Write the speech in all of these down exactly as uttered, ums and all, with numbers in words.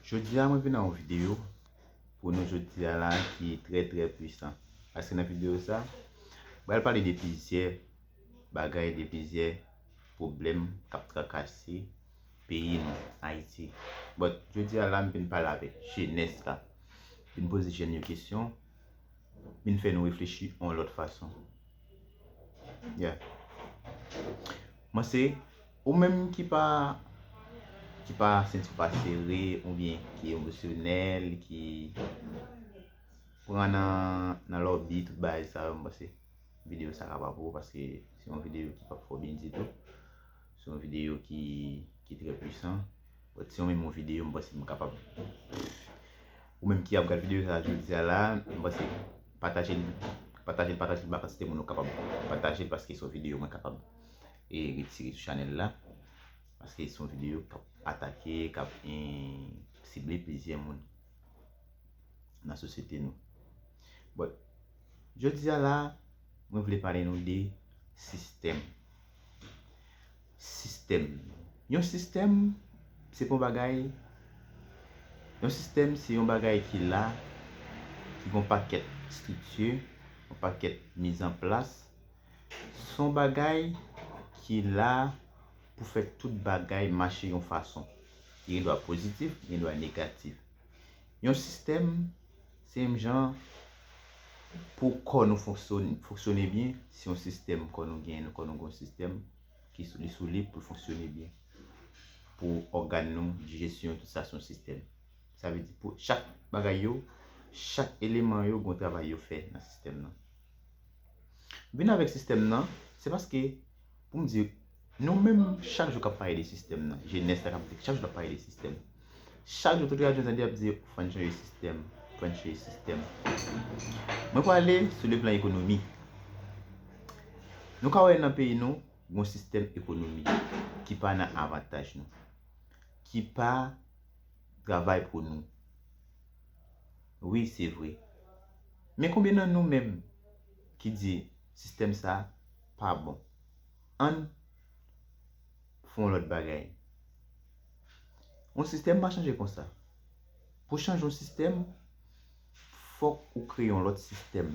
Jodi a mwen vin ak yon videyo pou nou jodi a la ki trè trè pwisan. Paske nan videyo sa, m pral pale de plizyè bagay, de plizyè pwoblèm k ap trakase peyi nou, Ayiti. But jodi a la, m vin pale avèk jenès la, vin poze jèn yo kesyon, vin fè nou reflechi yon lòt fason. Yeah. Mwen se ou menm ki pa ki pa senti w pa sere oubyen ki emosyonèl, ki pran nan nan lòbi, tout bagay sa yo, mwen panse videyo sa ka pa pou ou paske se yon videyo ki p ap fè w byen ditou. Se yon videyo ki ki trè pwisan. But se yon menm yon videyo, mwen panse mwen kapab ou menm ki ap gad videyo sa jodi a la, mwen panse pataje l, pataje l, pataje l ba kantite moun ou kapab pataje l paske se yon videyo mwen kapab e retire sou chanèl la. Paske se yon videyo k ap atake, k ap sible plizyè moun nan sosyete nou. But jodi a la, mwen vle pale nou de sistèm. Sistèm. Yon sistèm, se pa yon bagay, yon sistèm se yon bagay ki la, ki gen yon pakèt estrikti, yon pakèt mizanplas. Se yon bagay ki la pou fè tout bagay mache yon fason. Li gen dwa pozitif, li gen dwa negatif. Yon sistèm, se menm jan pou kò nou fonksyone, fonksyone byen, se yon sistèm kò nou gen, kò nou gen yon sistèm ki sou, li sou li pou l fonksyone byen. Pou ògàn nou, dijesyon, tout sa se yon sistèm. Sa vle di pou chak bagay yo, chak eleman yo, gen yon travay yo fè nan sistèm nan. Vin avèk sistèm nan, se paske pou m di nou menm chak jou k ap pale de sistèm nan, jenès la k ap di chak jou k ap pale de sistèm. Chak jou tout radyo tande ap di fò n chanje sistèm, fò n chanje sistèm. Mwen prale sou le plan ekonomi. Nou ka wè nan peyi nou, gen yon sistèm ekonomi ki pa nan avantaj nou, ki pa travay pou nou. Wi, se vre. Men konbyen nan nou menm ki di sistèm sa pa bon? Ann fè yon lòt bagay. Yon sistèm pa chanje konsa. Pou chanje yon sistèm, fòk ou kreye yon lòt sistèm.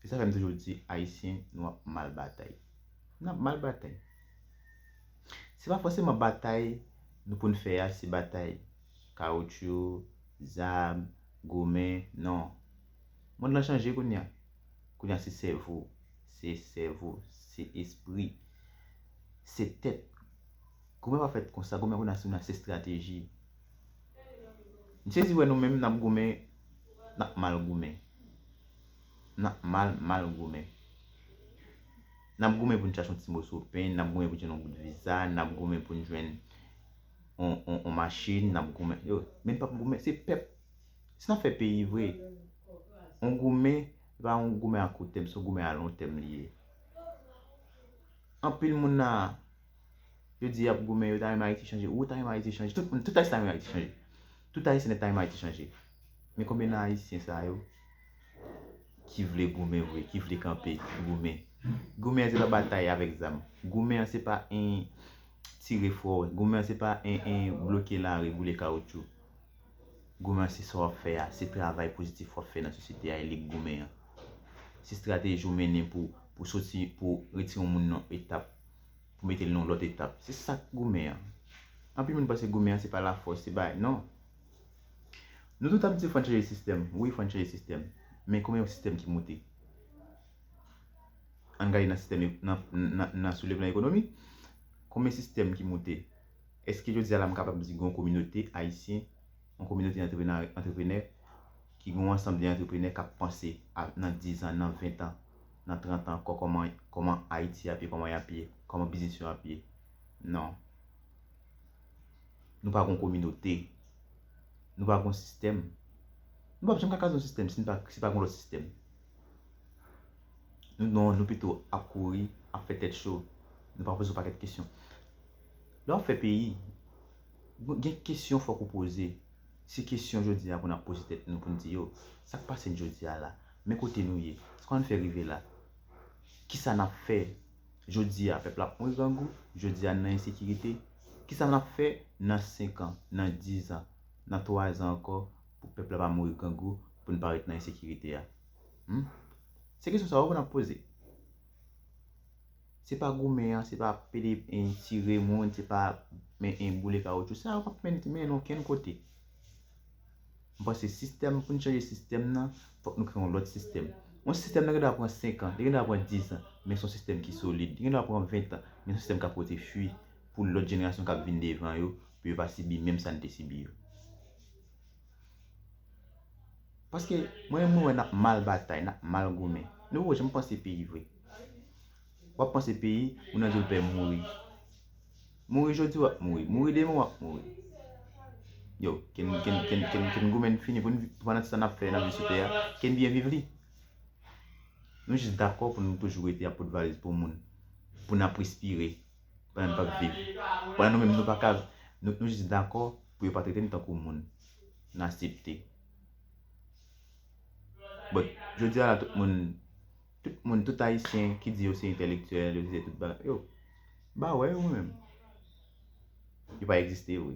Se sa fè m toujou di Ayisyen, nou ap mal batay. N ap mal batay. Se pa fòseman batay nou pou n fè a, se batay kawotchou, zam, goumen, non. Mond lan chanje kounye a. Kounye a se sèvo, se sèvo, se espri, se tèt. Goumen pa fèt konsa, goumen kounye a se, se estrateji. M sezi wè nou menm n ap goumen, n ap mal goumen. N ap mal, mal goumen. N ap goumen pou n chache yon ti moso pen, n ap goumen pou n jwenn yon bout viza, n ap goumen pou n jwenn yon, yon, yon machin, n ap goumen. Yo, men n p ap goumen, se pèp. Si n ap fè peyi vre, yon goumen, se pa yon goumen a kout tèm, se yon goumen a lon tèm li ye. Anpil moun la, yo di y ap goumen, yo ta renmen Ayiti chanje. Ou ta renmen Ayiti chanje. Tout moun, tout Ayisyen ta renmen Ayiti chanje. Tout Ayisyen nèt ta renmen Ayiti chanje. Men konbyen nan Ayisyen sa yo ki vle goumen vre, ki vle kanpe, goumen? Goumen an se pa batay avèk zam. Goumen an se pa en tire fò. Goumen an se pa en, en bloke lari, boule kawotchou. Goumen an se sa w ap fè a, se travay pozitif w ap fè nan sosyete a, e li k goumen an. Se estrateji w mennen pou, pou soti, pou retire yon moun nan yon etap, pou mete l nan yon lòt etap. Se sa k goumen an. Anpil moun panse goumen an se pa lafòs, se bagay. Non. Nou tout ap di fò n chanje sistèm. Wi, fò n chanje sistèm. Men konbyen yon sistèm ki moute? Ann gade nan sistèm, nan, nan, nan sou le plan ekonomi, konbyen sistèm ki moute? Èske jodi a la m kapab di gen yon kominote ayisyen, yon kominote antreprenè, antreprenè ki gen yon ansanm de antreprenè k ap panse a nan diz an, nan ven an, nan trant an ankò, kòman, kòman Ayiti ap ye, kòman y ap ye, kòman biznis yo ap ye? Non. Nou pa gen yon kominote. Nou pa gen yon sistèm. Nou p ap janm ka kraze yon sistèm si n pa, si pa gen yon lòt sistèm. Nou, non, nou pito ap kouri, ap fè tèt cho. Nou pa poze yon pakèt kesyon. Lè w ap fè peyi, gen kesyon fòk ou poze. Se kesyon jodi a pou n ap poze tèt nou, pou n di, yo, sa k pase n jodi a la? Men kote nou ye? Sa k fè n rive la? Kisa n ap fè? Jodi a, pèp la ap mouri grangou. Jodi a, n nan ensekirite. Kisa n ap fè nan senk an, nan diz an, nan twa zan ankò, pou pèp la pa mouri grangou, pou n pa ret nan ensekirite a? Hmm? Se kesyon sa yo pou n ap poze. Se pa goumen an, se pa pede, eh, tire moun, se pa men, eh, boule kawotchou. Sa yo p ap mennen, mennen n okenn kote. M panse sistèm, pou n chanje sistèm nan, fòk nou kreye yon lòt sistèm. Yon sistèm nan gen dwa pran senk an, li gen dwa pran diz an, men se yon sistèm ki solid. Li gen dwa pran ven an, men se yon sistèm k ap pote fwi pou lòt jenerasyon k ap vin devan yo, pou yo pa sibi menm sa n te sibi yo. Paske mwen menm, mwen wè n ap mal batay, n ap mal goumen. Nou poko janm panse peyi vre. W ap panse peyi, moun nan di w l pè mouri. Mouri jodi, w ap mouri. Mouri demen, w ap mouri. Yo, ken, ken, ken, ken, ken goumen n fini pou n, pandan ti tan n ap fè, n ap viv sou tè a, ken byen viv li. Nou jis dakò pou nou toujou rete ap pote valiz pou moun, pou n ap respire, pandan n p ap viv. Pandan nou menm nou pa ka, nou, nou jis dakò pou yo pa trete n tankou moun. N aksepte. But, jodi a la, tout moun, tout moun, tout Ayisyen ki di yo se entèlektyèl, yo se tout bagay, yo, ba wè yo menm. Yo pa egziste vre.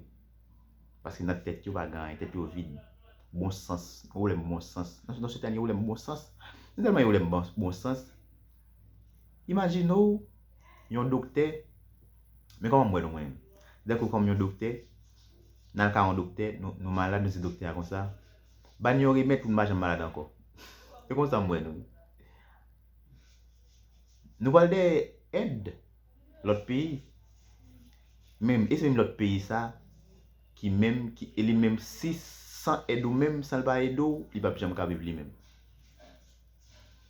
Paske nan tèt yo pa gen anyen, tèt yo vid. Bon sans, gen pwoblèm bon sans. Nan, nan sitwayen gen pwoblèm bon sans. Non sèlman gen pwoblèm bon, bon sans. Imajine w, yon doktè, men kòman m wè nou menm. Dèkou kòm yon doktè, n al ka yon doktè, nou, nou malad, nou di doktè a konsa, ban yon remèd pou n pa janm malad ankò. Se konsa m wè nou. Nou pral dèyè èd lòt peyi. Men, e se menm lòt peyi sa, ki menm, ki, e li menm, si san èd ou menm, san l pa ede w, li p ap janm ka viv li menm.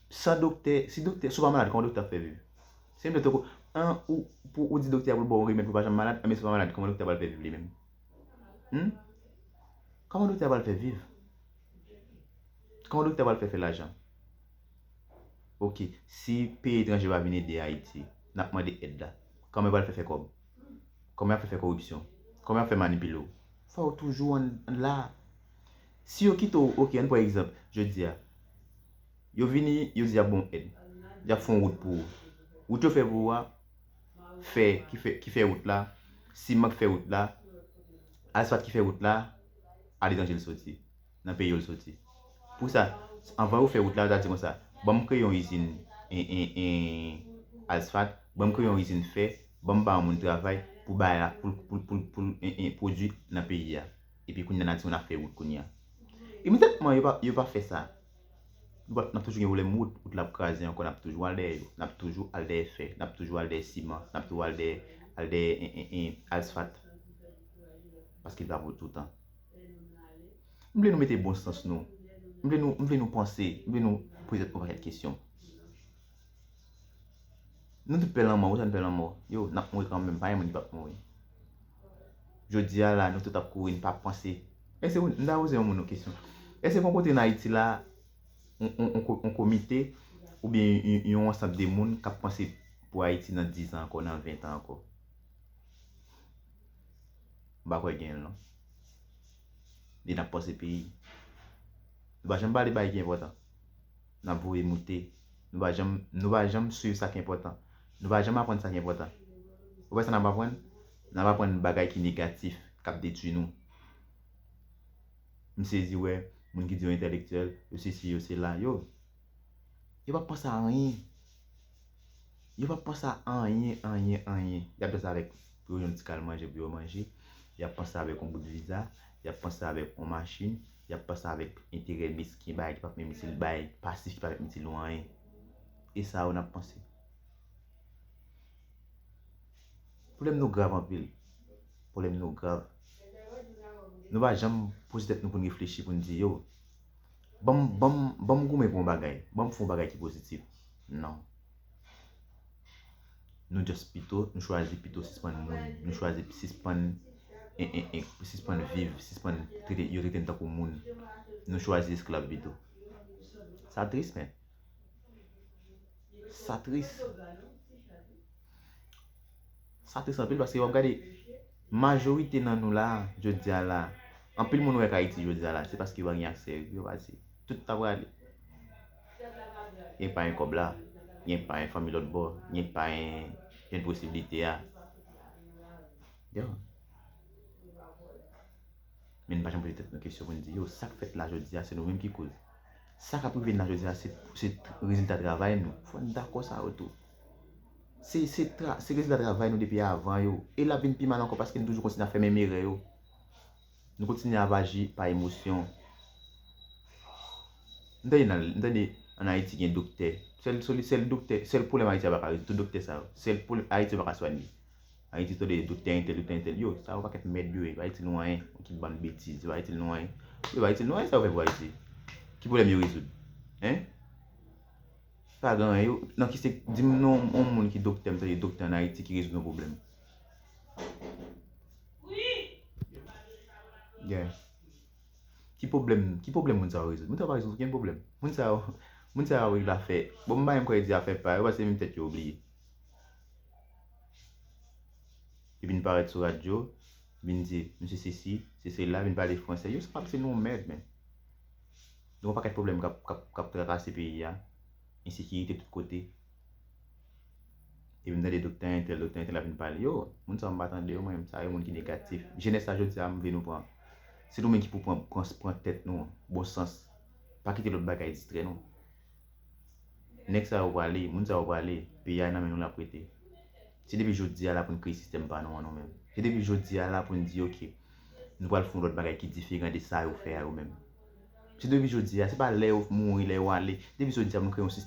San doktè, si doktè, si w pa malad, kòman doktè ap fè viv? Se menm doktè ko, an, ou, pou ou di doktè a pou l ba w remèd pou w pa janm malad, enben si w pa malad, kòman doktè a pral fè viv li menm? Hmm? Kòman doktè a pral fè viv? Kòman doktè a pral fè fè lajan? Oke, si peyi etranje pa vin ede Ayiti, n ap mande èd la. Kòman yo pral fè fè kòb? Kòman y ap fè fè koripsyon? Kòman y ap fè manipile w? Fò w toujou an, an la. Si yo kite w, oke, ann pran egzanp, jodi a, yo vini, yo di y ap ba w èd. Y ap fè yon wout pou ou. Wout yo fè pou ou a, fè, ki fè, ki fè wout la, siman ki fè wout la, asfalt ki fè wout la, aletranje l soti, nan peyi yo l soti. Pou sa, anvan yo fè wout la, yo ta di konsa, ban m kreye yon izin, en, en, en, asfalt, ban m kreye yon izin fè, ban m ba yon moun travay pou bay la, pou, pou, pou, pou, en, en, pwodui nan peyi a. Epi kounye a n a di nou n ap fè wout kounye a. Imedyatman yo pa, yo pa fè sa. Nou pa, n ap toujou gen pwoblèm wout, wout la ap kraze ankò, n ap toujou al dèyè yo, n ap toujou al dèyè fè, n ap toujou al dèyè siman, n ap toujou al dèyè, al dèyè, en, en, en, asfalt. Paske li pa pou toutan. M vle nou mete bon sans nou. M vle nou, m vle nou panse, m vle nou poze tèt nou pakèt kesyon. Nou tout pè lanmò, ou sa n pè lanmò? Yo, n ap mouri kanmenm, pa gen moun ki p ap mouri. Jodi a la, nou tout ap kouri, n pa panse. Èske ou, m ta poze yon moun yon kesyon. Èske gon kote nan Ayiti la, yon, yon, yon ko-, yon komite, oubyen yon, yon ansanm de moun k ap panse pou Ayiti nan diz an ankò, nan ven an ankò? M pa kwè genyen l non. Li n ap panse peyi. Nou pa janm pale bagay ki enpòtan. N ap voye moute. Nou pa janm, nou pa janm swiv sa k enpòtan. Nou pa janm aprann sa k enpòtan. Ou wè sa n ap aprann? N ap aprann bagay ki negatif, k ap detwi nou. M sezi wè moun ki di yo entèlektyèl, yo sesi, yo sela, yo. Yo p ap panse a anyen. Yo p ap panse a anyen, anyen, anyen. Y ap panse avèk pou yo jwenn ti kal manje pou yo manje. Y ap panse avèk yon bout viza. Y ap panse avèk yon machin. Y ap panse avèk enterè mesken, bagay ki p ap menm itil, bagay pasif ki p ap menm itil yo anyen. E sa yo n ap panse. Pwoblèm nou grav anpil. Pwoblèm nou grav. Nou pa janm poze tèt nou pou n reflechi, pou n di, yo, ban m, ban m, ban m goumen pou yon bagay. Ban m fè yon bagay ki pozitif. Non. Nou just pito, nou chwazi pito sispann mouri. Nou chwazi sispann, e, e, e, sispann viv, sispann trete, yo trete n tankou moun. Nou chwazi esklav pito. Sa tris, men. Sa tris. Sa tris anpil paske w ap gade majorite nan nou la, jodi a la, anpil moun wè k Ayiti jodi a la, se paske yo pa gen aksè yo, yo pa di. Tout ta prale. Gen pa gen kòb la, gen pa gen fanmi lòt bò, gen pa gen jwenn posiblite a. Yo. Men n pa janm poze tèt nou kesyon pou n di, yo, sa k fèt la jodi a, se nou menm ki koz. Sa k ap rive n la jodi a, se, se rezilta travay nou. Fò n dakò sa yo tou. Se, se, tra, se rezilta travay nou depi avan yo. E l ap vin pi mal ankò paske nou toujou kontinye ap fè menm erè yo. Nou kontinye ap aji pa emosyon. M tande nan, m tande ann Ayiti gen doktè. Sèl soli, sèl doktè, sèl pwoblèm Ayiti a pa ka rezoud, tout doktè sa yo. Sèl pwoblèm Ayiti yo pa ka swanye. Ayiti tande doktè entèl, doktè entèl. Yo, sa yo pakèt mèd yo ye. Yo pa itil nou anyen. Yon ekip bann betiz. Yo pa itil nou anyen. Yo pa itil nou anyen, sa yo fè pou Ayiti. Ki pwoblèm yo rezoud? Hein? Pa gen anyen. Yo, nan ki se, di m non yon moun ki doktè, m tande doktè ann Ayiti ki rezoud yon pwoblèm. Yeah. Ki pwoblèm, ki pwoblèm moun sa yo rezoud? Moun sa yo pa rezoud okenn pwoblèm. Moun sa yo, moun sa yo regle afè. Bon, m pa menm kwè di afè pa yo, paske menm tèt yo bliye. Epi n parèt sou radyo, vin di, misye sesi, se sela, vin pale fransè. Yo, sa pa se nou mèd, men. Gen yon pakèt pwoblèm k ap, k ap, k ap trakase peyi a. Ensekirite tout kote. Epi m tande doktè entèl, doktè entèl ap vin pale. Yo, moun sa yo m pa tande yo, mwen, sa yo moun ki negatif. Jenès la jodi a, m vle nou pran. Se nou menm ki pou pran, pran, pran tèt nou, bon sans. Pa kite lòt bagay distrè nou. Nèg sa yo prale, moun sa yo prale, peyi a nan men nou l ap rete. Se depi jodi a la pou n kreye sistèm pa nou an nou menm. Se depi jodi a la pou n di, oke, nou pral fè yon lòt bagay ki diferan de sa yo fè a yo menm. Se depi jodi a, se pa lè yo mouri, lè yo ale. Depi jodi a pou n kreye yon sistèm